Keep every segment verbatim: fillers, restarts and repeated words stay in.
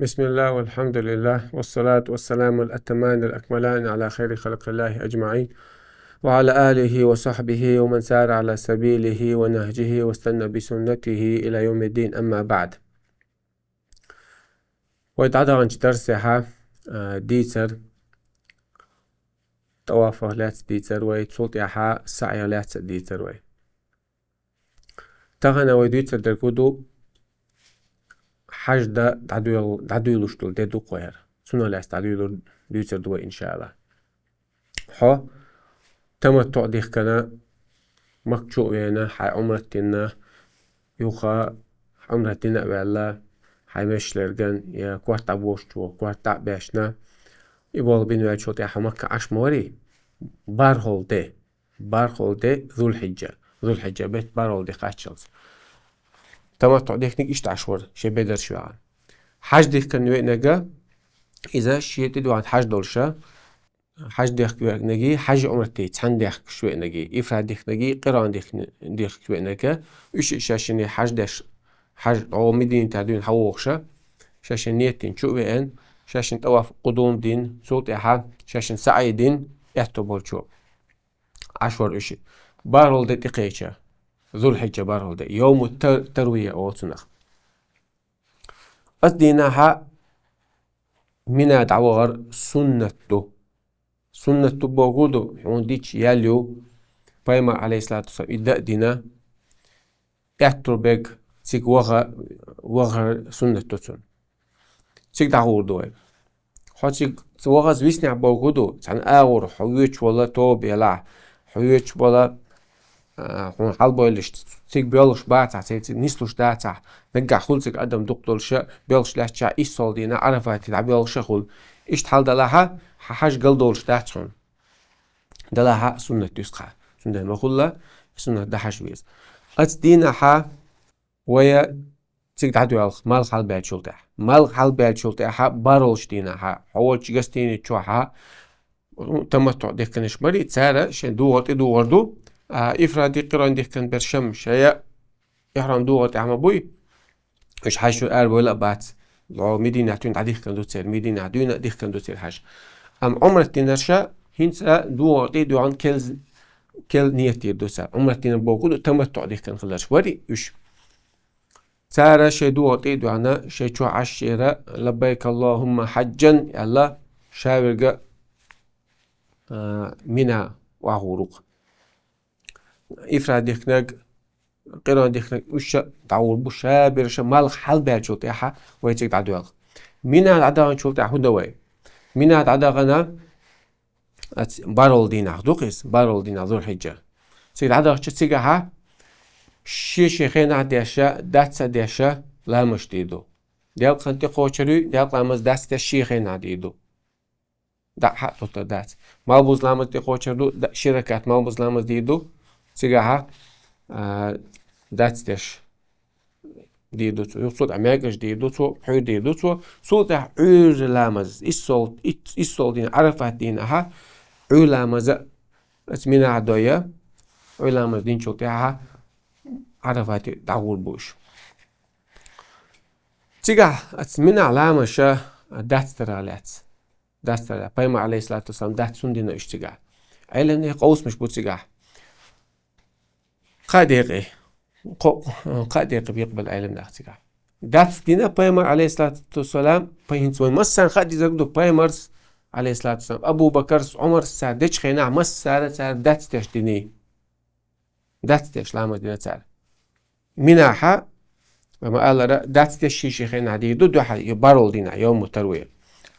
بسم الله والحمد لله والصلاة والسلام الأتمان الأكملان على خير خلق الله أجمعين وعلى آله وصحبه ومن سار على سبيله ونهجه واستنى بسنته إلى يوم الدين، أما بعد. Вай дӀадаханчу дарсехь, а, дийцар, тӀавафах лаьцна дийцар вай, цул тӀаьхьа саӀйах лаьцна дийцар вай. Тахана вай дуьйцур дерг хӀун ду? Хьаж дан дӀадуьйла-, дӀадуьйлуш долу де ду-кх вай хӀара. Цунах лаьцна дӀадуьйлур дуьйцур ду вай, иншаАллахӀ. Хьо таматтуӀ дихкина, Макка чу а веана, хьайн Ӏумрат дина, юха Ӏумрат дина а ваьлла, хьайн мешаш лерган я корта дӀабошучу, корта дӀа а бешна, и болх бина ваьллачул тӀаьхьа хьо Макка Ӏаш ма варий? БархӀалгӀа де. БархӀалгӀа де Зулхьиджа. Зулхьиджа беттан бархӀалгӀа де кхаччалц. ТаматтуӀ дихкинарг иштта Ӏаш вара, шен бедарш ваьгӀна. Хьаж дихкина веанарг, иза шен тӀедоьгӀна хьаж долуша, хьаж дехка веанарг, хьажи Ӏумрати цхьаьна дехкаш веанарг, ифрад дихкинарг, къиран дихкина-, дихкаш веанарг, уьш а шаьшшинна хьаж деш, хьаж, оха Мединатера дуьйна хьан вогӀуша, шаьшшинна нийят дина чу а веана, шаьшшинна тӀаваф къудум дина, цул тӀаьхьа шаьшшинна саӀий дина, аьтто болчо. Ӏаш вара уьш. БархӀалгӀа де тӀекхеча. Зулхьиджа бархӀалгӀа де. Йовму тар-, тарвия олу цунах. Оцу дийнахьа Мина дӀавахар суннат ду. Суннат ду бохург ду, хьуна дича ял ю, пайхамар, Ӏалайхиссалату вассалам, и дан а дина, аьтту берг цига ваха-, вахар суннат ду цунна. Цига дӀагӀур ду вай. Хьо цига ца вахаза виснехь бохург ду, цхьана агӀор хьо воьдуш вала тоба елахь, хьо воьдуш вала, а, хьуна хьалабевллаш цига боьлхуш бацахь, церан цига нислуш дацахь, наггахь хуьлу цига адам дукха долуша, боьлхуш лаьттачохь иссалгӀа дийнахь Ӏарафате дӀабоьлхуша хуьлу. Иштта хьал далахьа, хьан хьаж галдолуш дац хьуна. Далахьа суннат ду иза кхаъ. Цундела ма хуьлла, суннат дан хьажа веза. Оцу дийнахьа вай цига дӀадоьлху, малх хьалабаьллачул тӀаьхьа. Малх хьалабаьллачул тӀаьхьа бархӀалгӀачу дийнахьа, хьо волчу гостиницехь, таматтуӀ дихкинарш барий, цара шайн духар тӀедухур ду, а, ифради къиран дихкина берш-м шайн ихьрам духар тӀехь ма буй, уьш хьаьжча арабевлла а бац. Ло Мединат дуьйна дӀадихкина ду церан, Мединат дуьйна а дихкина ду церан хьаьж. Амма Ӏумрат динарша хӀинца духар тӀе а доьгӀна кел-, кел нийят дийр ду цара. Ӏумрат динарг бохург ду таматтуӀ дихкина хиларш барий уьш. Цара шайн духар тӀе а доьгӀна, шайн чохь Ӏаш шера «Лаббайк Аллахумма хьаджан» аьлла, шаверг, а, Мина охьагӀур ву-кх. Ифрад дихкинарг, къиран дихкинарг уьш а дӀагӀур бу, шаберш а малх хьалабаьллачул тӀаьхьа вай цига дӀадоьлху. Мина дӀадаханчул тӀаьхьа хӀун дан вай? Мина дӀадахана, оцу бархӀалгӀа дийнахь ду-кх иза, бархӀалгӀа дийнахь Зулхьиджа. Цига дӀадахча цигахьа шен-шен хенахь деша, дац а деша, ламазаш дийр ду. Делкъа хан тӀекхочур юй, делкъа ламаз дац деш шен хенахь дийр ду. ДӀа а хьа а туттар дац. Малбуза ламаз тӀекхочур ду, да-, ши ракат малбуза ламаз дийр ду. Цигахьа, а, дац деш дийр ду цо. Юха цул тӀаьхьа маьркӀаж дийр ду цо, пхьуьйр дийр ду цо. Цул тӀаьхьа Ӏуьйр ламаз, иссол-, ит-, иссол дийнахь, Ӏарафат дийнахьа, Ӏуьйр ламаз а, оцу Минахь дой, Ӏуьйр ламаз динчул тӀаьхьа Ӏарафате дӀагӀур бу уьш. Цигахь оцу Минахь ламазаш а дац дарах лаьцна. Дац дарах. Пайхамар, Ӏалайхиссалату вассалам, дац хӀунда дина уьш цигахь? Ӏеламнехан къовсамаш бу цигахь. Кхаа декъе. Кхо-, кхаа декъе бекъабелла Ӏеламнаха цигахь. Дац дина пайхамар, Ӏалайхиссалату вассалам, пай-, хӀинца вайн массарна хаа дезарг ду, пайхамарс, Ӏалайхиссалату вассалам, Абу Бакарс, Ӏумарс цара дечу хенахь массара цара дац деш диний. Дац деш ламаз дина цара. Минахьа, ма-аллара, дац деш шен-шен хенахь дийр ду, дуьхьал, бархӀалгӀа дийнахь, йовму тарвия.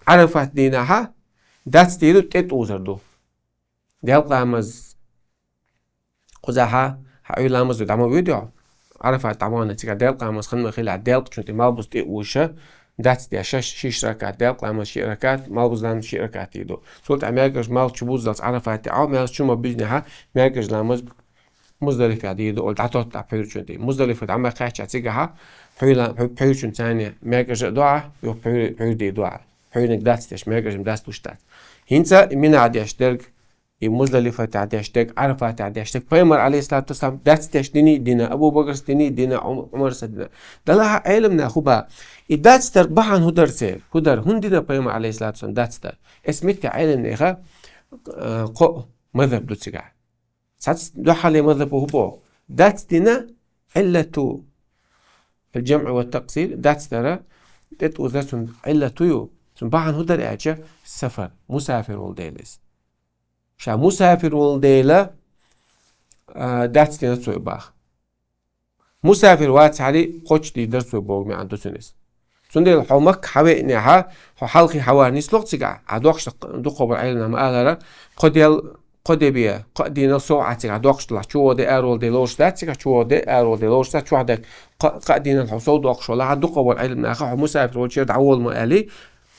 Ӏарафат дийнахьа дац дийр ду, тӀетӀузар ду. Делкъа ламаз кхузахьа, хьан Ӏуьйр ламаз ду, дӀа ма воьду хьо? Ӏарафат дӀавахана цигахь делкъа ламаз хан ма хилахь, делкъачунна тӀе малбуз тӀе а вуша, дац деш ши-, шиш ракат, делкъа ламаз ши ракат, малбуз ламаз ши ракат дийр ду. Цул тӀаьхьа маьркӀаж малх чу буззалц Ӏарафате Ӏа, маьлх чу ма буьззинехьа, маьркӀаж ламаз Муздалифехь дийр ду, ола дӀатотту пхьуьйрачунна тӀе. Муздалифа дӀа ма кхаьчча цигахьа, пхьуьйла-, пхьуьй-, пхьуьйрачун царна маьркӀажа а дуьхьа, юха пхьуьйр-, пхьуьйр дийр дуьхьа. Пхьуьйраниг дац деш, маьркӀажам дац луш дац. ХӀинца Минахь деш дерг и Муздалифатехь деш дерг, Ӏарафатехь деш дерг, пайхамар, алейхиссалату вассалам, дац деш дина а дина, Абу Бакрс дина а дина, Ӏум-, Ӏумарс а дина. Делахь а Ӏеламнаха хӀун боху, и дац дар бахьана хӀун дара церан? ХӀун дара? ХӀунда дина пайхамар, алейхиссалату вассалам, дац дар? Эс меттехь Ӏеламнаха, э, кхо мазхаб ду цигахь. Цхьацца дуьххьарлера мазхабо хӀун боху? Дац дина Ӏиллату аль-джамъ ва такъсир, дац дара, тӀетӀузар цуьнан Ӏиллату ю, цуьнан бахьана хӀун дара аьлча, сафар, мусафир волу дела иза. Ша мусафир волу дела, а, дац дина цо и боху. Мусафир вацахьара, кхоччуш дийр дара цо боху маьӀна ду цуьнан иза. Цундела хьо Макка хьан веънехь, хьо хьалхе хьан вар нислугӀу цигахь, ахь доккхуш дукхахболу Ӏеламнаха ма-аллара, кхо де, кхо де бен, кхо дийнал сов Ӏа цигахь доккхуш делахь, чу воде, ара воде лоруш дац цигахь, чу воде, ара воде лоруш дац, чохь дерг кхо, кхо дийнал хьо сов доккхуш валахь, дукхахболу Ӏеламнаха хьо мусафир волчуьра дӀаволла ма аьлла,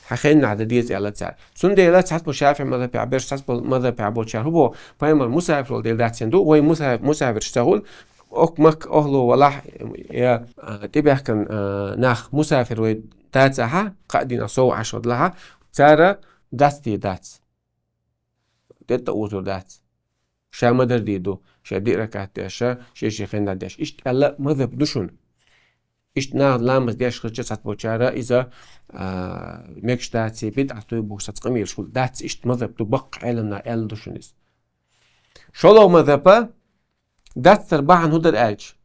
хьан хеннахь дан деза аьлла цара. Цундела цхьацца болу ШафиӀи мазхабехь берш, цхьацца болу мазхабехь болчара хӀун боху, пайхамар мусафир волу дела дац дина ду, вай муса-, мусафирш ца хуьлу, окху Макка охьало валахь, я, а, тӀебаьхкина, а, нах мусафир вай дацахь, кхо дийнал сов Ӏаш валахь, цара дац дийр дац. ТӀетӀа узур дац. Ша ма-дарра дийр ду, ша диъ ракаӀат деш, ша шен-шен хеннахь деш. Иштта аьлла мазхаб ду шуна. Иштта наха ламаз деш хилча цхьацца болчара иза, а, мегаш дац, бидӀат ду бохуш цхьацца къамелаш хуьлу. Дац, иштта мазхаб ду, баккхий Ӏеламнаха аьлла ду шуна иза. ШолгӀа мазхаб, дац дар бахьана хӀун дара аьлча,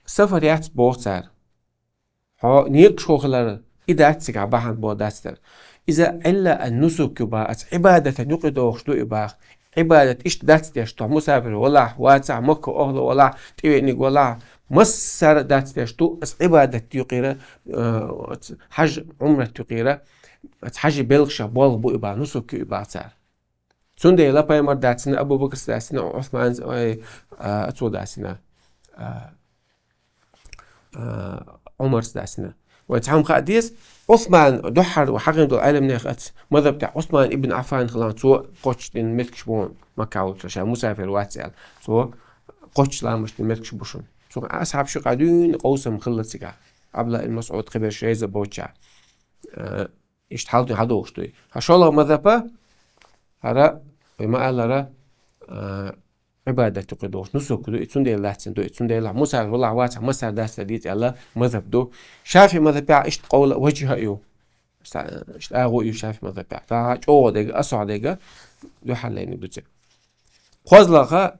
сафар яц боху цара. Хьо некъаш хилар, и дац цигахь бахьана боху дац дар. Иза Ӏилла ан-нусук ю боху, аса Ӏибадатан юкъа дохуш ду и боху. Ӏибадат иштта дац деш, хьо мусафир валахь, вацахь, Макка охьало валахь, тӀевеаниг валахь, массара а дац деш ду, аса Ӏибадат юкъера, э, хьаж, Ӏумрат юкъера, аса хьажи белхашах болх бу и боху, нусук ю и боху цара. Цундела пайхамар дац дина, Абу Бакрс дац дина, Ӏусман, ой, а, цо дац дина, а, а, Ӏумарс дац дина. Вай цхьа хӀума хаа деза, Ӏусман, дуьххьара хьахийна долу Ӏеламнех аца мазхаб тӀехь Ӏусман ибн Ӏаффан хилла, цо кхоччуш дина меттигаш бу хьуна, Макка волчу ша мусафир вац аьлла. Цо кхоччуш ламазаш дина меттигаш бу шуна. Цуьнан асхьабаш юкъахь дуьйна къовсам хилла цигахь. Ӏабдулла ибн МасӀуд, кхиберш райза боцчахь. Э, Иштта хьал дуьйна хьадохуш дуй. Хьан шолгӀа мазхаб, хӀара, вай ма-аллара, а, Ӏибадат юкъа дохуш, нусук ду, и цундела дац дина ду, и цундела мусафир валахь, вацахь, массара дац дийца аьлла мазхаб ду. ШафиӀи мазхабехь иштта къовла важхӀа ю. Иштта, иштта агӀо ю ШафиӀи мазхабехь. Ша чӀогӀа дерг, асхьа дерг, дуьххьарлерниг ду цигахь. КхозлагӀа,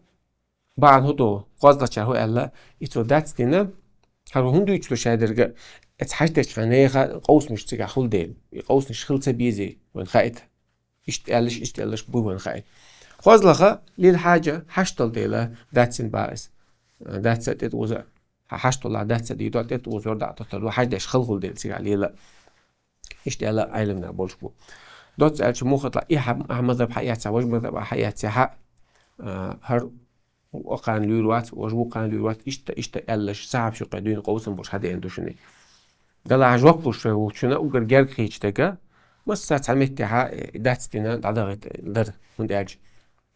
бахьана хӀун ду, кхозлагӀчара хӀун аьлла, и цо дац дина, хӀара хӀун дуьйцуш ду шадерг, эца хьаьждечу хьан нехан къовсамаш цигахь хуьлу дела, и къовсамаш хила ца безий, вайна хаийта. Иштта аьллаш, иштта аьллаш бу вайна хаийта. КхозлагӀа, лил хьаджа, хьашт долу дела, дац дина боху иза. Дац а тӀетӀа уза, хьан хьашт долахь, дац а дийдо, тӀетӀа узор дӀа а тӀетар ду, хьаьждеш хала хуьлу дела цигахь лела. Иштта аьлла Ӏеламнех болуш бу. Доцца аьлча, муха тӀа и хьа-, ахьа мазхаб хьаэцахь, важа мазхаб хьаэцахь, а, хӀара вукхарна луьйр вац, важа вукхарна луьйр вац, иштта, иштта аьллаш, сахьабаш юкъе дуьйна къовсам болуш хьадеана ду шуна. Делахь жоп луш вай волчунна уггар герга хеташ дерг, массара цхьа меттехь, э, дац дина дӀадахийта дара, хӀунда аьлча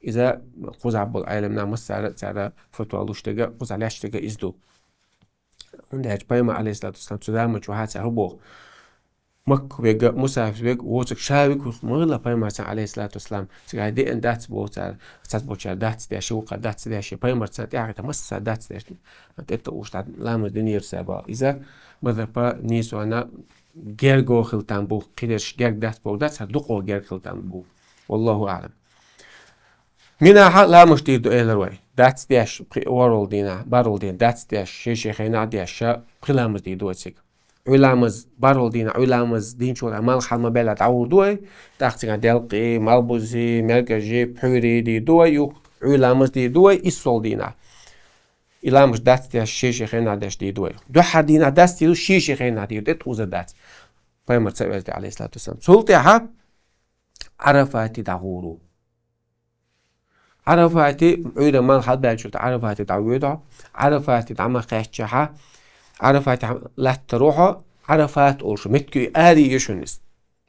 иза кхузахь болу Ӏеламнах массара а цара фатва луш дерг, кхузахь лаьтташ дерг иза ду. ХӀунда аьлча пайхамар, алейхиссалату вассалам, цу заманчохь цара хӀун боху? Макка вега, мусафир вега, воцург ша вега, ма вилла пайхамар царна, алейхиссалату вассалам, цигахь деана дац боху цара, цхьацца болчара дац деш, вукхара дац деш, пайхамар царна тӀаьхьа хӀиттина массара дац деш, тӀетта уьш дӀа ламаз динера ша боху. Иза мазхаб нийсонан герго хила там бу, кхидерш герга дац боху дац, хӀара дукхо герга хила там бу. Валлаху аълам. Минахьа ламазаш дийр ду элира вай. Дац деш, пхи-, ворхӀалгӀа дийнахь, бархӀалгӀа дийнахь, дац деш, шен-шен хенахь деш, ша пхи ламаз дийр ду вай цига. Ӏуй ламаз, бархӀалгӀа дийнахь, Ӏуй ламаз динчул тӀаьхьа малх хьала ма баьлла дӀагӀур ду вай, тӀаккха цигахь делкъий, малбузий, меркӀажий, пхьуьйрий дийр ду вай, юха Ӏуй ламаз дийр ду вай, иссолгӀа дийнахь. И ламазаш дац деш, шен-шен хенахь деш дийр ду вай. Дуьххьара дийнахь дац дийр ду, шен-шен хенахь дийр ду, тӀетта узар дац. Пайхамар ца везде, алейхиссалату вассалам. Цул тӀаьхьа Ӏарафате дӀагӀур ву. Ӏарафате, Ӏуьйра малх хьалабаьллачул тӀаьхьа Ӏарафате дӀавоьду хьо. Ӏарафате дӀа ма кхаьччахьа, Ӏарафате латтар ву хьо, Ӏарафат олуш меттиг ю, аре ю шуна иза.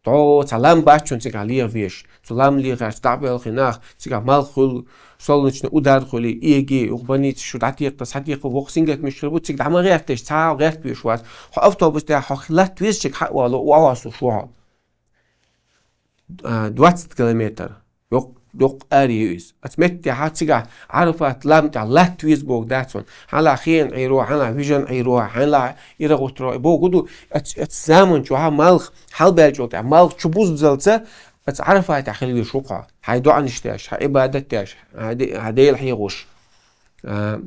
Доггу цхьа лам бац шуна цигахь леха везаш. Цу лам лехарца дӀа а боьлхий нах, цигахь малх хуьлу, солнечный удар хуьлий, эгий, юха больнице шу дӀатекхаде, схьатекхаде, вокху сингаттамаш хир бу, цига дӀа ма гӀертадеш, цхьа а гӀерта везаш вац. Хьо автобус тӀехь, хьо латта везачу хьа а вало, охьавоссуш ву хьо. А, двадцать километр. Йоккха доккха аре ю иза. Оцу меттехьа цигахь Ӏарафат лам тӀехь латта веза бохург дац хьуна. Хьалха хенан Ӏуьйро, хьалха вижаран Ӏуьйро, хьалха ира гӀутро, бохург ду, оцу, оцу заман чохь малх хьалабаьллачул тӀаьхьа, малх чу буззалца, оцу Ӏарафатехь хила везаш ву хьо. Хьайн доӀанаш деш, хьан Ӏибадат деш, хьан де-, хьан Дела хьехош. А,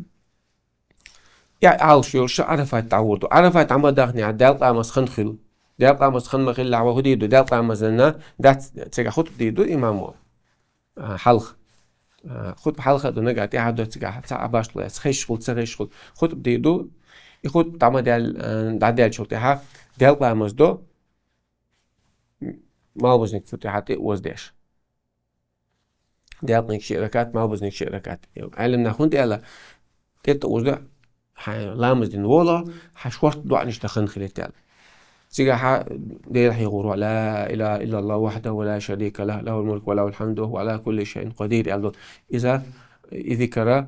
Я Ӏалаш йолуш Ӏарафат дӀагӀур ду. Ӏарафат Ӏамадахне Делкъа ламаз хан хуьлу. Делкъа ламаз хан ма хиллехь, вай хӀун дийр ду? Делкъа ламазана дац, цигахь хутба дийр ду имамо. А, хьалха. А, хутба хьалха а ду, нагахь тӀаьхьа а ду, цигахь цхьа а башхалла яц, хезаш хуьлу, ца хезаш хуьлу. Хутба дийр ду. И хутба дӀа ма даьлла, а, дӀадаьллачул тӀаьхьа Делкъа ламаз до. Малбузниг цу тӀаьхьа тӀе а озадеш. Делкъаниг ши ракат, малбузниг ши ракат. Ӏелам наха хӀунда аьлла, тӀе а озадеш, хьайн ламаз дина волу, хьан шортта доӀанаш дан хан хилийта аьлла. Цигахь хьан Дела хьехор ву, ла илаха иллаллаху вахьдаху ла шарика лаху, лахул мулку ва лахул хьамду, ва ала кулли шайин къадир аьлла. Иза, и зикара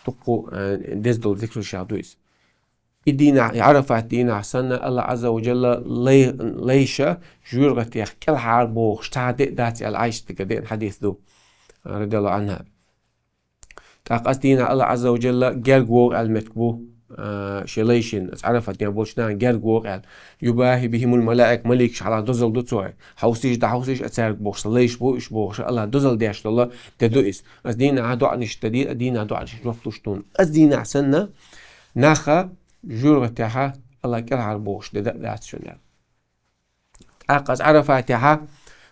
дуккха, э, деза долу зикрушех ду иза. И дийнахь, и Ӏарафат дийнахь санна, Аллах Азза ва Джалла лай-, лайша жоьжахатех кӀелхьара бохуш, цхьа де а дац аьлла, Ӏайшатага деана хьадис ду, радияллаху анхьа. ТӀаккха оцу дийнахь Аллах Азза ва Джалла герга вогӀу аьлла меттиг бу, а, шен лайшна, оцу Ӏарафат дийнахь болчу нахана герга вогӀу аьлла. Юбахи бихимул малаик, маликаш хьалха дозалла ду цо. Хьовсийша, дӀахьовсийша, оцаьрга бохуш, лайш бу, уьш бохуш, Аллах дозалла деш долу де ду иза. Оцу дийнахь доӀанаш дан де, оцу дийнахь доӀанашна жоп луш ду. Оцу дийнахь санна, наха жоьжахатехьа Аллах кӀелхьара бохуш де дан а дац шуна аьлла. ТӀаккха оцу Ӏарафатехьа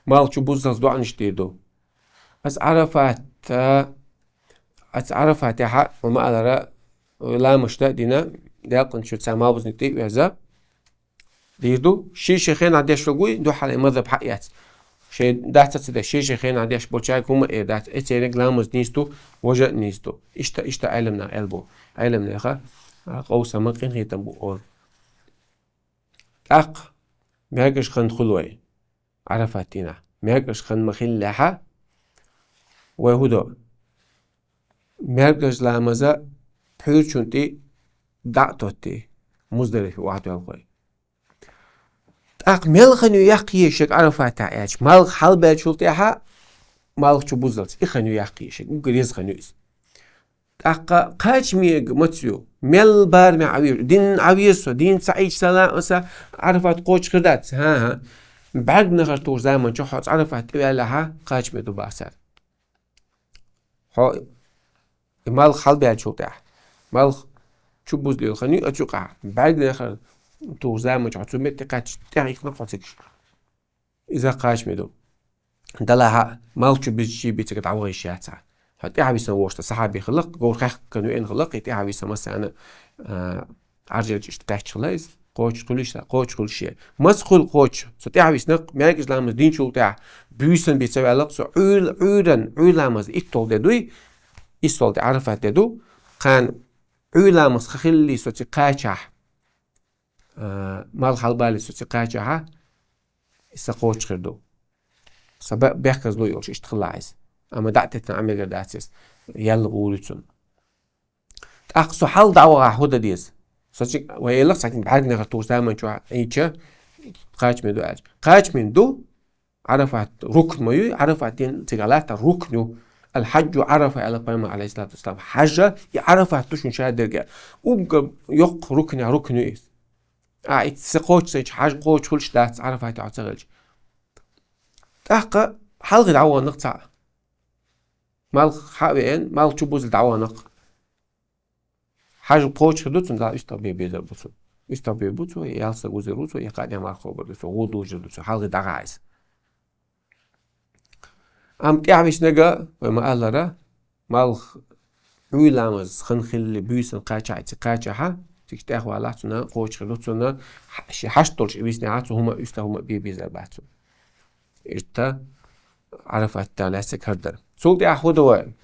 малх чу буззалц доӀанаш дийр ду. Оцу Ӏарафат, оцу Ӏарафатехьа, ма-аллара, ламазаш дан а дина, делкъанчуьра цхьа малбузниг тӀе а оьзна, дийр ду, шен-шен хенахь деш верг вуй, дуьххьара и мазхаб хьаэцна. Шайн дац а ца деш, шен-шен хенахь деш болчаьрга хӀума эр дац, и церниг ламаз нийса ду, важа а нийса ду. Иштта, иштта Ӏелам наха аьлла бу. Ӏелам нехан, а, къовсам а, къинхетам бу олу. ТӀаккха маьркӀаж хан хуьлу вай Ӏарафат дийнахь. МаьркӀаж хан ма хиллехьа, вай хӀун до? МаьркӀаж ламаза пхьуьйрачун тӀе дӀа а тоттий, Муздалифе охьадоьлху вай. ТӀаккха мел хан ю яккха езаш ерг Ӏарафатехь аьлча, малх хьалабаьллачул тӀаьхьа малх чу буззалц, и хан ю яккха езаш ерг, уггар еза хан ю иза. ТӀаккха кхача мега маца ю? Мел барамехь Ӏан веза, дин Ӏан веза со, дин ца Ӏийча сала а сан Ӏарафат кхочуш хир дац? ХӀан-хӀа. БӀаьрг нахара тухучу заман чохь хьо оцу Ӏарафат тӀе ваьллехьа, кхача мега ду бах цара. Хьо и малх хьалабаьллачул тӀаьхьа, малх чу буззалц хан ю оцу юкъахь, бӀаьрг нахара тухучу заман чохь хьо цу метте кхаьчча, тӀехь йихкина хьо цига. Иза кхача мега ду. Делахь а, малх чу бизчий бицарг дӀавахийта яц хьан. Хьо тӀаьхьа висина волуш сан сахьаби хилла-кх, говр хехкан веана хилла-кх, и тӀаьхьа висина массарна, а, Ӏаржъелча иштта кхаьчча хила иза, кхочуш хуьлуш, кхочуш хуьлуш е. Маца хуьлу кхочуш? Со тӀаьхьа висина-кх, маьркӀаж ламаз динчул тӀаьхьа буьйсанна бен ца ваьлла-кх со, Ӏуьйр-, Ӏуьйранна, Ӏуьйр ламаз итталгӀа де дуй, итталгӀа де Ӏарафат де ду, кхана Ӏуьйр ламаз хан хиллий со цига кхачахь, а, малх хьалабаллий со цига кхачахьа, и сан кхочуш хир ду. Сан бе-, бехказло йолуш иштта хилла иза. Амма дӀа а теттина Ӏан мегар дац иза, яьлла гӀур ю цунна. ТӀаккха со хьалха дӀавахахь хӀун дан деза? Со цига, вай элира-кх, цхьаьнгга бӀаьрг нахара тухучу заман чохь Ӏийча, кхача мега ду аьлча. Кхача мега ду, Ӏарафат рукн ма ю, Ӏарафат дин цигахь латтар рукн ю. Ал-хьаджу Ӏарафа аьлла пайхамара, Ӏалайхиссалату вассалам. Хьажа, и Ӏарафат ду шуна шадерг аьлла. Уггар йоккха рукнех рукн ю иза. А, и сан кхочуш ца хилча, хьаж кхочуш хуьлуш дац, Ӏарафатехь хьо ца хилча. ТӀаккха хьалхе дӀавахана-кх цхьаъ. Малх хьа а веана, малх чу буззалц дӀавахана-кх. Хьаж кхочуш хир ду цунна, Дала уьстагӀ бе безар бу цунна. УьстагӀ бе бу цо, ялсаг вузар ву цо, я кхаъ дӀа марха ховбар ду цо, гӀо дужур ду цо, хьалхе дӀагӀа иза. Амма тӀаьхьа виснарг, вай ма-аллара, малх Ӏуьйр ламаз хан хиллий буьйсанна кхачахь, цига кхачахьа, цига тӀехвалахь, цунна кхочуш хир ду, цунна хьа-, шен хьашт долуш и виснехьа, цо хӀума, уьстагӀ хӀума бе безар бац цунна. Иштта Ӏарафат дийнахь лаьцнарг хӀара дара. Цул тӀаьхьа хӀун дан вай?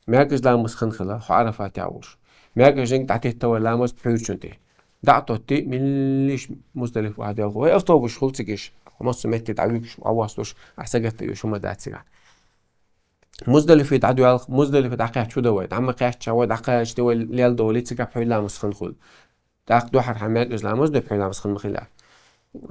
МаьркӀаж ламаз хан хилла, хьо Ӏарафатехь волуш. МаьркӀажниг дӀатетта вай ламаз пхьуьйрачун тӀе. ДӀа а тоттий, меллиша Муздалифа охьадоьлху вай. Автобусаш хуьлу цига, хьо массо а метте дӀавуьгуш, Ӏан воссалуш, ахь сагатта а йолуш хӀума дац цигахь. Муздалифе дӀадоьлху, Муздалифе дӀакхаьчча хӀун дан вай? ДӀа ма кхаьчча вай, дӀакхаччалц вай лелла долий, цигахь пхьуьйр ламаз хан хуьлу. ТӀаккха дуьххьара хьан маьркӀаж ламаз дой, пхьуьйр ламаз хан ма хиллехь.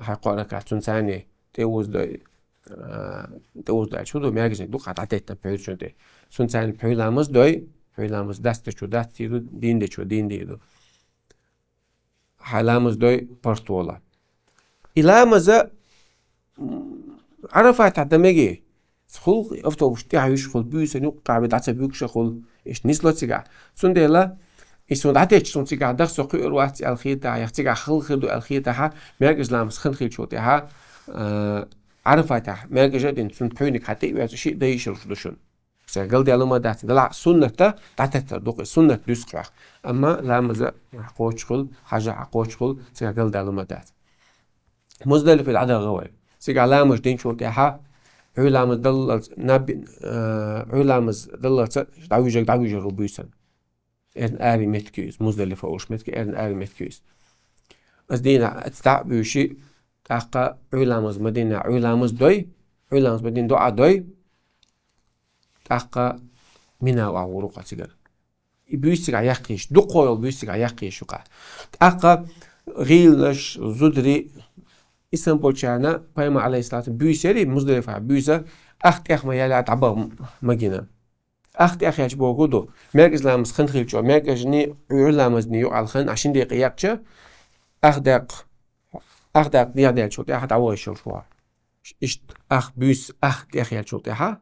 Хьан кхоъ ракаӀат цунна царний тӀе озадой, а, тӀе уздаьлча хӀу ду, маьркӀажниг дукха дӀатеттан пхьуьрачун тӀе. Цунца цхьана пхьуй ламаз дой, пхьуй ламаз дац дечо дац дийр ду, дийна дечо дийна дийр ду. Хьай ламаз дой, паргӀатвола. И ламаза, м, Ӏарафатахь дан меги. Хул автобус тӀехь йиш хул, буьйсан юккъехь бе дӀа ца буьгуш хул. Иштта нисло цигахь. Цундела, и сон дӀатеча сон цигахь дах со кхуьур вац аьлла хетахь, я цигахь хала хир ду аьлла хетахь, маьркӀаж ламаз хан хилчул тӀехьа, а, Ӏарафатахь, маьркӀаж а дина, цун пхьуьйниг хьа тӀе а ваьцу, шиъ дай йиш йолуш ду шуна. Цига галдаьлла ма дац. Делахь сунната дӀатеттар ду-кх, суннат дуьсу хьох. Амма ламаза хьакхочуш хул, хьажа хьакхочуш хул, цига галдаьлла ма дац. Муздалифа дӀадагӀа вай. Цига ламаз динчул тӀехьа, Ӏуй ламаз даллалц, наби-, э, Ӏуй ламаз даллалца дӀавижаг, дӀавижар ву буьйсан. Эрна ари меттиг ю иза, Муздалифа олуш меттиг, эрна ари меттиг ю иза. Аз дийна, аца дӀа а буьйши, тӀаккха Ӏуй ламаз ма дийна, Ӏуй ламаз дой, Ӏуй ламаз ма дийна, дуӀа дой, тӀаккха Мина вахь вур ву-кх цигара. И буьйса цигахь яккхийш, дукхо йолу буьйса цигахь яккхийш ю-кх. ТӀаккха гӀийланаш, зудари, и санна болчарна пайхамар, алейхиссалату, буьйса яри, Муздалифа буьйса, ах тӀех ма яьлла дӀабаха ма гина. Ах тӀех яьлча бохург ду, маьркӀаж ламаз хан хилча, маьркӀажний, Ӏуй ламазний юкъахь хан, а шин декъе яьккхича, ах дакъа, ах дакъа дехьадаьллачул тӀаьхьа дӀавахийтуш ву. Иштта ах буьйса, ах тӀех яьллачул тӀаьхьа,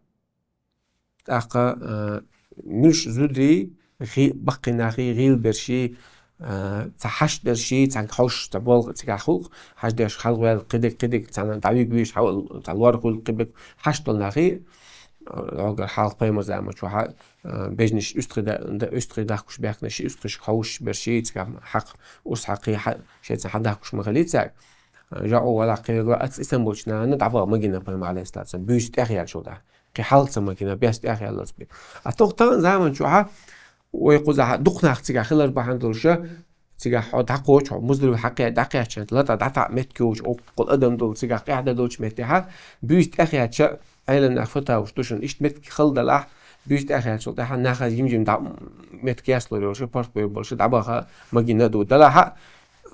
тӀаккха, а, муьлш зударий, гӀи-, баккхий нахий, гӀийлаберший, а, цхьа хьашт дерший, цхьаьнга хьовш, цхьа болх цигахь хул-кх, хьаждеш хьалхаваьлла, кхидерг, кхидерг, цхьана дӀавигвийш, хьа-, цхьа лор хуьлу кхиберг, хьашт долу нахий, а, хьогара хьалха пайхамар заманчохь, а, бежнаш уьстагӀий да-, да-, уьстагӀий дахкуш баьхкинарш, уьстагӀашка хьовш берший, цигахь хьакха, урс хьакхий, хьа-, шайца хьадахкуш ма хиллий цаьрга. А, жаӀу вала кхераргла аца и санна болчу нахана дӀабаха ма гина пайхамар, алейхиссалату вассалам, буьйса тӀех яьллачул тӀаьхьа. Кхин хьалха ма гина, бес тӀех яьллалц бен. А тохтан заманчохь вай кхузахь дукха нах цигахь хилар бахьана долуш, цигахь хьо дӀакхочуш, хьо Муздалифа хьакхе-, дӀакхаьчча, лата дӀатаӀа меттиг йолчу, оццул адам долу, цигахь къаьхьа долчу меттехь, буьйса тӀех яьлча, Ӏелам нах фатаваш ду шуна, иштта меттиг хала далахь, буьйса тӀех яьллачул тӀаьхьа нахаца жим-жим дӀа-, меттиг яслур йолуш, паргӀат бевр болуш, дӀабаха ма гина ду. Делахь а,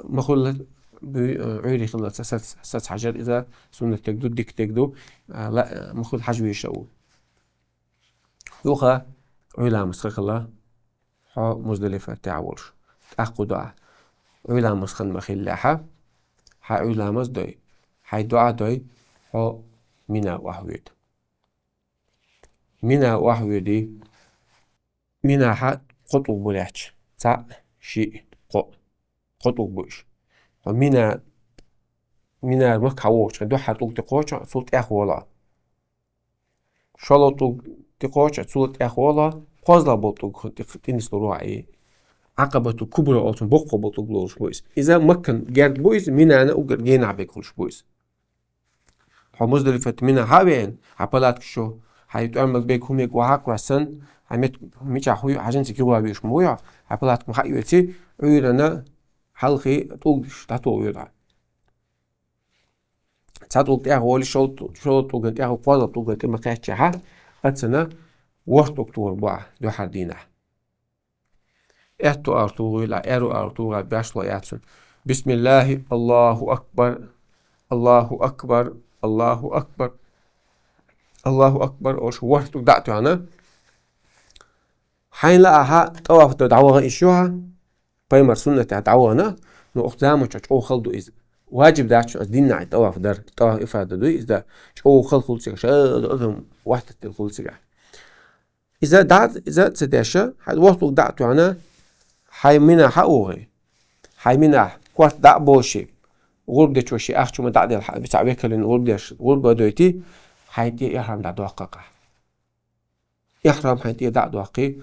ма хуьлла буьй-, Ӏуьйре хиллалца сац-, сац хьажар иза, суннатдерг ду, дикадерг ду, а, ла-, ма хуьлла хьажа везаш а ву. Юха Ӏуй ламаз хан хилла, хьо Муздалифатехь волуш, тӀаккха хӀу до ахь? Ӏуй ламаз хан ма хиллехьа, хьайн Ӏуй ламаз дой, хьайн дуӀа дой, хьо Мина охьавоьду. Мина охьавоьдий, Минахь кхо тӀулг бу лаьтташ. Цхьаъ, шиъ, кхоъ. Кхо тӀулг бу уьш. Хьо Мина, Минара Макка хьан вогӀучу хенахь дуьххьара тӀулг тӀе кхочу, цул тӀех волу. ШолгӀа тӀулг тӀе кхочу, цул тӀех волу. КхозлагӀа болу тӀулг тӀе, тӀе нислур ву хьо и. Ӏакъабатул Кубра олучун боккхо болу тӀулг лоруш бу иза. Иза Маккан герга бу иза, Минана уггар генахь берг хуьлуш бу иза. Хьо Муздалифат Мина хьа а веана, хьан палаткаш чу, хьайн тӀоьмалг берг хӀуманиг охьа а кхоьссина, хьайн мет-, мичахь хӀу ю, хьажанца кигӀо вуьйш ма вуй хьо, хьайн палатка ма хьа а оьций, Ӏуьйранна хьалхий тӀулгаш дӀатоха веза хьо. Цхьа тӀулг тӀех волий, шолгӀа тӀу-, шолгӀа тӀулган тӀех, кхозлагӀа тӀулган тӀе ма кхаьччехьа, аццана ворхӀ тӀулг тухур бу ахь дуьххьара дийнахь. Аьтту ара тухийла, аьрру ара тухийла, башло яц цунна. Бисмиллахи, Аллаху акбар, Аллаху акбар, Аллаху акбар, Аллаху акбар, олуш ворхӀ тӀулг дӀа а тоьхна. Хьайна лаахь тӀаваф дан дӀавахана йиш ю хьан, пайхамар суннатехь дӀавахана, но оцу заманчохь чӀогӀа хала ду иза. Ваджиб дац шуна аса дийнахь тӀаваф дар, тӀаваф ифада ду иза, чӀогӀа хала хуьлу цигахь, ша адам вахтаттина хуьлу цигахь. Иза дӀа, иза ца деш, хьайн ворхӀ тӀулг дӀа а тоьхна, хьайн Мина хьа а вогӀий. Хьайн Минахь корта дӀа а бовший, гӀурба дечо шен ахча хӀума дӀа а делла, хьан, цхьа векалина гӀурба деш, гӀурба а дойтий, хьайн тӀе ихьрам дӀадоккху ахь. Ихьрам хьайн тӀе дӀа а доккхий,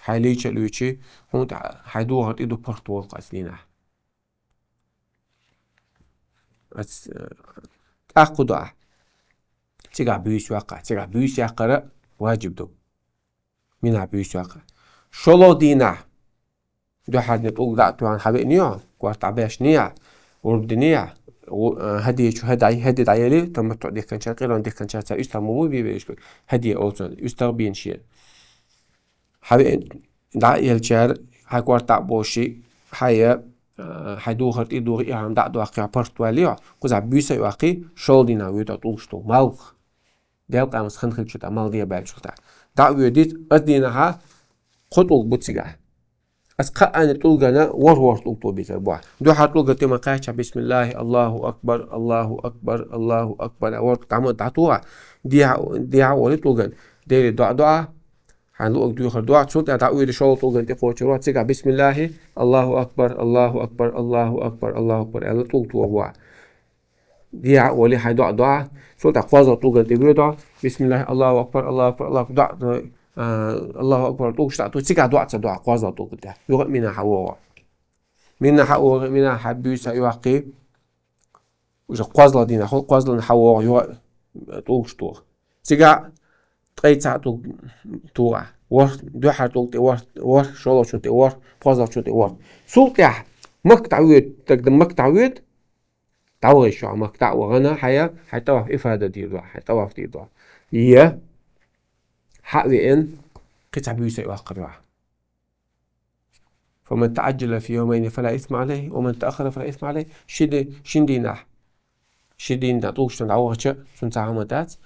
хьайн лийча а луьйчий, хьуна тӀе хьайн духар тӀе ду паргӀат волу-кх аса дийнахь. Ас, э, тӀаккха хӀу до ахь? Цигахь буьйса йоккху ахь. Цигахь буьйса яккхар ваджиб ду. Минахь буьйса йоккху ахь. ШолгӀа дийнахь дуьххьара тӀулг дӀа а тоьхна хьан веана йо, корта дӀабаьшна йо, гӀурба дина йо, гӀу-, э, хӀадечу хӀадай, хӀади дӀаели, таматтуӀ дихканчара, къиран дихканчара цхьа уьстагӀ ма бу бен вешка, хӀади олу цунна, уьстагӀ бийна шен. Хьан веана дӀа а елчара, хьайн корта дӀа а бовший, хьайн, э, хьайн духар тӀе а духий, ихьрам дӀа а доккхий, паргӀат валлий хьо, кхузахь буьйса а йоккхий, шолгӀа дийнахь воьду тӀулгаш тӀе, малх. Делкъамас хан хилча тӀа мал де баьлчул тӀа. ДӀа а воьдуьйту, ас дийнахьа кхо тӀулг бу цигахь. Ас кхаанна тӀулгана ворхӀ-ворхӀ тӀулг тобийцар бохьа. Дуьхьара тӀулга тӀе ма кхаьчча, бисмиллахи, Аллаху акбар, Аллаху акбар, Аллаху акбар. ВорхӀ дӀа ма дӀатохьа, дехьа, дехьа а волий тӀулган. Дели доӀа доӀа, хьайн луъург дуьйхар доӀа, цул тӀаьхьа дӀа а воьдуш шолгӀа тӀулгана тӀе кхочур вац, цигахь бисмиллахи, Аллаху акбар, Аллаху акбар, Аллаху акбар, Аллаху акбар аьлла тӀулг тохьа бохьа. Дехьа а волий хьайн доӀа доӀа, цул тӀаьхьа кхозлагӀа тӀулгана тӀе воьдуш, бисмиллахи, Аллаху акбар, Аллаху акбар, Аллаху акбар, доӀа, а, Аллаху акбар, тӀулгаш дӀатохьа, цигахь доӀа ца доӀа, кхозлагӀа тӀулгана тӀе. Юха а мина хьавогӀу. Мина хьавогӀу, мина хьа буьйса йоаккхий. Уже кхозлагӀа дийнахьа, кхозлагӀа хьавогӀу, юха тӀулгаш тохьа. Цигахь ткъе цхьаъ тӀулг тохьа. ВорхӀ, дуьхьара тӀулг тӀе ворхӀ, ворхӀ, шоллагӀчун тӀе ворхӀ, кхозлагӀчун тӀе ворхӀ. Цул тӀаьхьа Макка дӀавоьду, тагда Макка дӀавоьду, дӀавахийта Макка дӀа а вахана, хьайн, хьайн тӀаваф ифада дийр ду, хьайн тӀаваф дийр ду. Е, хьа а веана, кхин цхьа буьйса йоаккхар ю. فمن تعجل في يومين فلا إثم عليه ومن تأخر فلا إثم عليه. Ши ди-, шин дийнахьа, ши дийнахьа тӀулгашца дӀавахача, цунна цхьа хӀама дац.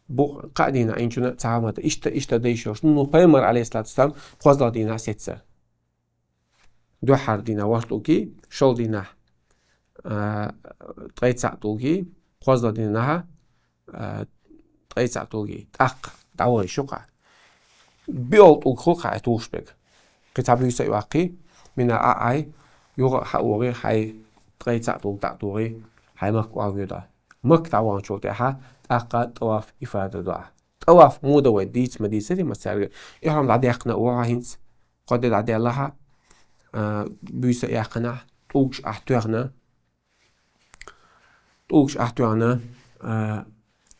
Бу-, кхаа дийнахьа Ӏийначунна цхьа хӀама дац. Иштта, иштта да йиш йолуш. Ну, пайхамар, алейхиссалату вассалам, кхозлагӀа дийнахьа сецар. Дуьххьара дийнахьа ворхӀ тӀулгий, шолгӀа дийнахьа, а, ткъе цхьаъ тӀулгий, кхозлагӀа дийнахьа, а, ткъе цхьаъ тӀулгий. ТӀаккха дӀавахийта шу кхаъ. БиъолгӀа тӀулг хул кхаъ тухуш берг. Кхин цхьа буьйса а йоаккхий, мина а Ӏай, юха а хьа а вогӀий, хьайн ткъе цхьаъ тӀулг дӀа а тухий, хьайн Макка охьавоьду. Макка дӀаваханчул тӀаьхьа тӀаккха тӀаваф ифада ду. ТӀаваф муха ду вай дийца ма дийцаре массаьрга. Ихьрам дӀадехкина а ву хьо хӀинца, кхо де дӀадаьлла хьа, а, буьйса а яьккхина, тӀулгаш ахь тоьхна, тӀулгаш ахь тоьхна, а,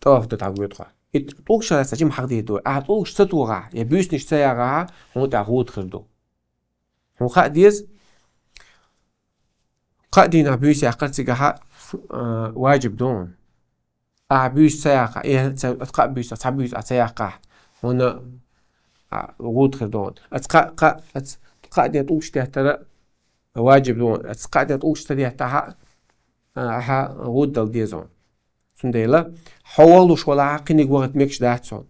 тӀаваф дан дӀавоьду хьо. И тӀулгаш лаьцна жима хьахдийр ду. Ахь тӀулгаш ца тохахь, я буьйсанаш ца яхахь, хьуна тӀехь гӀуда хир ду. Хьуна хаа деза, кхаа дийнахьа буьйса яккхар цигахь, а, ваджиб ду хьуна. Ахь буьйса ца яккхахь, э, ца, кхаа буьйса, цхьа буьйса ахь ца яккхахь, хьуна, а, гӀуда хир ду хьуна. Аса кхаа, кхаа, аса кхаа ден тӀулгаш деттар ваджиб ду хьуна. Аса кхаа ден тӀулгаш ца деттахь, а, ахьа гӀуда дала деза хьуна. Цундела, хьо вахлуш валахь, кхиниг вахийта мегаш дац хьуна.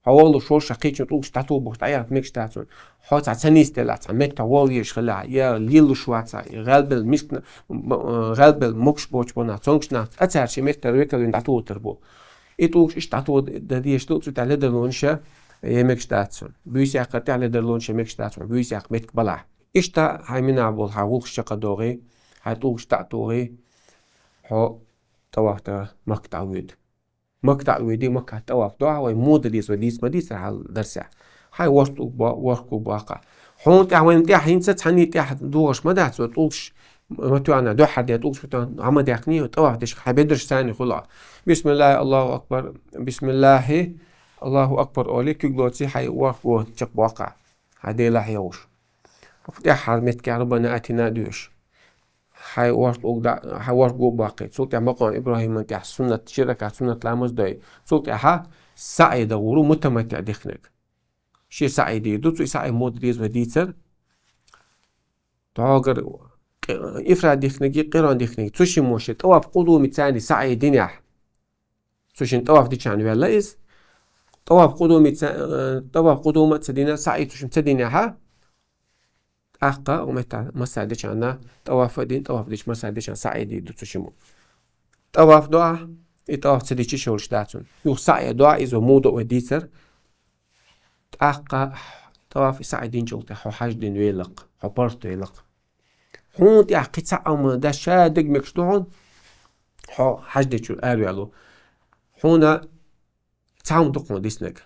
Хьо вахлуш волуш, ша кхечун тӀулгаш дӀатухуш, дӀаяхийта мегаш дац хьуна. Хьо цхьа ца нисделахь, цхьа меттах вала везаш хилахь, я лелаш вацахь, я гӀелбелла мискна, м-, э, гӀелбелла могуш боцуш болчу нах, цомгуш нах, цкъа цара шен меттара векал вина дӀатухур бу. И тӀулгаш иштта дӀатуха дан дезаш ду, цу тӀехь ледарлонаш я мегаш дац хьуна. Буьйса яккхар тӀехь ледарлонаш я мегаш дац хьуна, буьйса яккха меттиг балахь. Иштта хьайн мина болу хьайн гӀуллакхаш чекхдохий, хьайн тӀулгаш дӀа а тухий, хьо тӀаваф дан Макка дӀавоьду. Макка дӀа а воьдий, Маккахь тӀаваф до хьа, вай муха дан деза, вай дийца ма дийцара хьалха дарсехь. Хьайн ворхӀ тӀулг бо-, ворхӀ куьг боккха. Хьуна тӀехь, вайна тӀехь хӀинца цхьанний тӀехь догӀуш ма дац, вай тӀулгаш ма тоьхна, дуьххьара ден тӀулгаш ма тоьхна, хьан ма даьккхиний, тӀаваф деш хьайн бедарш царна хуьлу. Бисмиллахи, Аллаху акбар, бисмиллахи, Аллаху акбар олий, куьг лоций, хьайн ворхӀ го чекхбоккха. Хьайн Делахь йогӀуш. ТӀаьххьара меттигехь Раббана атина а доьшуш. Хьайн ворхӀ тӀулг дӀа-, хьайн ворхӀ го а боккхий. Цул тӀаьхьа макъам ИбрахӀиман тӀехь суннат, ши ракаӀат суннат ламаз дой. Цул тӀаьхьа саӀи дан гӀур ву мутаматтиӀ дихкинарг. Шен саӀи дийр ду, цу и саӀи муха дан деза вай дийцар. ДӀогара къи-, ифрад дихкинаргий, къирон дихкинаргий. Цу шиммо шен тӀаваф къудуми царний саӀи динехь. Цу шиммо тӀаваф дичахьана ваьлла иза. ТӀаваф къудуми ца-, э, тӀаваф къудума а ца дина, саӀи цу шиммо ца динехьа. ТӀаккха, у метта массаьрга дичахьана, тӀаваф а дина, тӀаваф дича массаьрга дичахьана саӀи дийр ду цу шиммо. ТӀаваф до ахь, и тӀаваф ца дича йиш йолуш дац хьуна. Юха саӀи до ахь, иза муха до вай дийцар. ТӀаккха тӀаваф и саӀи динчул тӀаьхьа хьо хьаьж дина велахь, хьо паргӀат велахь. Хьуна тӀехь кхин цхьа а хӀума дац, ша дерг мегаш ду хьуна, хьо хьаьж дечуьра араваьлла ву. Хьуна цхьа хӀума ду хьуна диснарг.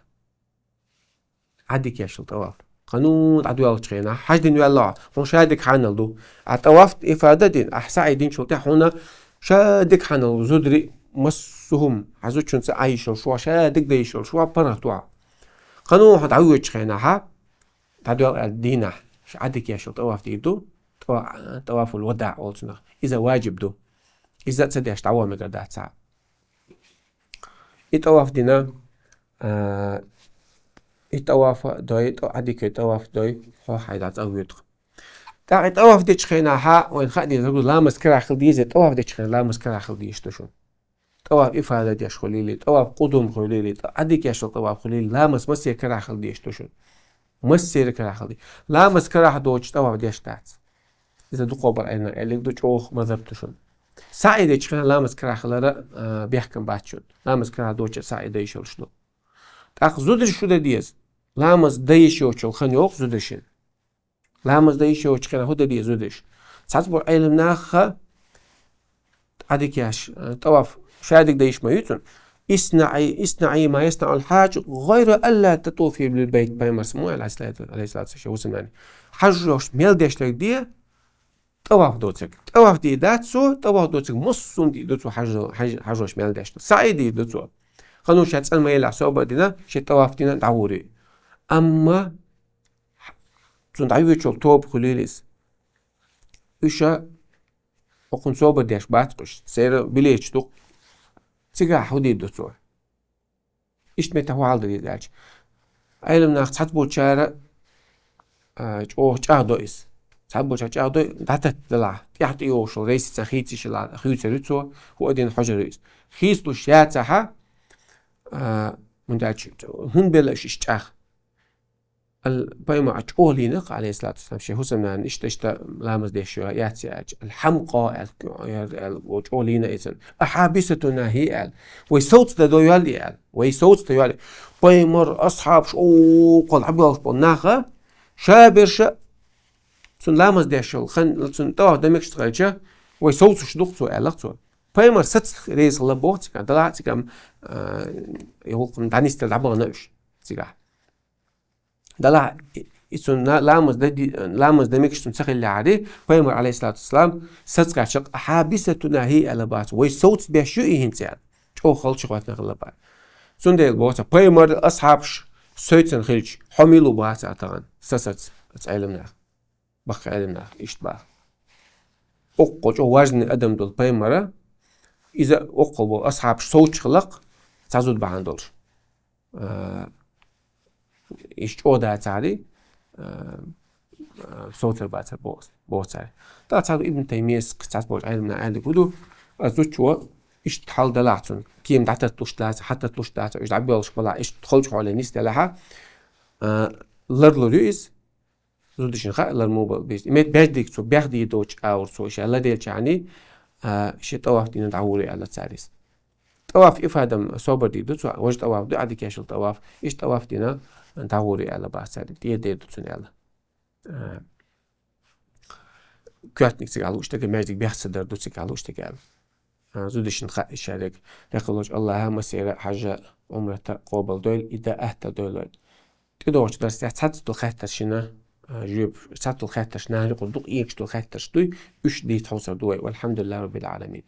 Ӏадика еш йолу тӀаваф. Кхана дӀадоьлхучу хенахь, хьаьж дина ваьлла ахь, хьуна ша дерг хьанал ду. Ахь тӀаваф ифада дина, ахь саӀи динчул тӀаьхьа хьуна ша дерг хьанал ду, зударий, массо а хӀума, хьан зудчуьнца Ӏан йиш йолуш ву, ша дерг дан йиш йолуш ву, паргӀат ву ахь. Кхана хьо дӀавоьдучу хенахь, дӀадоьлху аьлла дийнахь, ша Ӏадика еш йолу тӀаваф дийр ду, тӀава-, тӀавафул вадаӀ олу цунах. Иза ваджиб ду. Иза а ца деш дӀаваха мегар дац цхьа. И тӀаваф дина, а, и тӀаваф а дой, тӀа-, Ӏадика тӀаваф дой, хьо хьайн дӀа цӀа воьду. ТӀаккха и тӀаваф дечу хенахь, вайна хаа деза, ламаз карахь хила деза, тӀаваф дечу хенахь ламаз карахь хила дезаш ду шуна. ТӀаваф ифада деш хулийли, тӀаваф къудум хулийли, тӀа-, Ӏадика яшал тӀаваф хулийли, ламаз массера карахьал деш ду шуна. Массера карахьал де. Ламаз карахь доцуш тӀаваф деш дац. Иза дукхо бар айна элиг ду чӀогӀа мазаб ду шуна. СаӀи дечу хенахь ламаз карахь хилара, а, бехкам бац шуна. Ламаз карахь доцуш саӀи дайшалш ду. ТӀаккха зударш шу де деза? Ламаз дайш йоцул хан йоху зударшин. Ламаз дайш йоцу хенахь хӀу де деза зударш? Цхьацца бу Ӏелам наха Ӏадикеш, э, тӀаваф шадиг дайш ма ю цунна. «Иснаи, иснаи ма яснаул хьаджу, гӀайра алла татуфи бил байт», пайхамар Самуил алейхиссалату, алейхиссалату вассалам, хӀусамнани. Хьажош мел деш дерг де, тӀаваф доцург. ТӀаваф де дац цо, тӀаваф доцург массум де ду цо хьажо-, хьаж-, хьажош мел деш ду. СаӀи де ду цо. Хануша цӀан ма елахь собар дина, ши тӀаваф дина дӀагӀури. Амма цунна дӀавечул тоба хуьлийла иза. Уьша окхунна собар деш бац кхуш, сера билечу дукха. Цигахь хӀу дийр ду цо? Иштта мета хӀу хьал дан деза аьлча. Ӏелам нах цхьацца болчара, а, чӀогӀа чӀагӀдо иза. Цхьацца болчара чӀагӀдо, дӀататта делахь, тӀаьхьа тӀейогӀуш йолу рейсица хийцийшилахь, хуьйцур ю цо, хӀу а дина хьожур ю иза. Хийцалуш яцахьа, а, хӀунда аьлча, хӀунда белла аша иштта чӀагӀ? Ал-, пайхамар чӀогӀа лийна, алейхиссалату вассалам, шен хӀусамнана иштта, иштта ламаз деш йо, яц яьлча. Ал-хьамкъа аьлла, аьлла, аьлла, чӀогӀа лийна иза. «Ахьабисатуна хӀи», аьлла. Вай совца дан дойол и аьлла. Вай совца дан йол и. Пайхамар, асхьабаш, окхул хьабоьлхуш болу наха, ша берша, цунна ламаз деш йолу, хан, цунна тӀаваф дан мегаш ца хилча, вай совцуш ду-кх цо, аьлла-кх цо. Пайхамар саца реза хилла боху цигахь, далахь а цигахь, а, и гӀуллакх дӀанисдала дӀабахана уьш цигахь. Далахь и, и цунна ламаз дан ди-, ламаз дан мегаш цунна ца хиллехьара, пайхамар, алейхиссалату вассалам, саца гӀаьчча, «Ахьабисатуна хӀи», аьлла бац, вай совца беш ю и хӀинца аьлла. ЧӀогӀа халчу хӀоттина хилла бац. Цундела боху цо, пайхамар, асхьабаш сацийна хилча, хьо мила ву бац а тахана, са саца, аса Ӏелам нах. Баккха Ӏелам нах, иштта баха. Оккхул чӀогӀа важный адам долу пайхамара, иза оккхул болу асхьабаш совцуш хилла-кх, цхьа зуда бахьана долуш. А, иштта чӀогӀа дацахьара, а, а, совцар бацар боху, боху цара. ТӀаккха цхьа Ибн Таймияс, цхьацца болчу Ӏелам наха аьллиг хӀу ду, а, зудчо иштта хьал далахь цунна, кема дӀататталуш дац, хьататталуш дац, уьш дӀабоьлхуш балахь, иштта халчу хьоле нисделахьа, а, ларлур ю иза, зудчун хаьа лар муха бала беза. И мет беждиг цо бехдийр доцу агӀор цо ша ладелча хьани, а, ши тӀаваф дина дӀагӀур ю аьлла цара иза. ТӀаваф ифадам собар дийр ду цо, важа тӀаваф ду, Ӏадикешал тӀаваф, иштта тӀаваф дина дӀагӀур ю аьлла бац цара, тӀедийр ду цунна аьлла. А, коьртаниг цигахь лууш дерг, маьждиг бехк ца дар ду цигахь лууш дерг аьлла. А, зудчун хаьа шаьриг, декъалочу Аллаха массера хьажа, Ӏумрата къобал дойла, и дан атта дойла вайна. ТӀедогӀучу дарсехь цхьацца долу хеттаршна, а, жоьпаш, цхьацца долу хеттарш нахана юкъара дукха эгаш долу хеттарш дуй, уьш дийца хьовсур ду вай. Валхьамдулиллахи раббил Ӏаламин.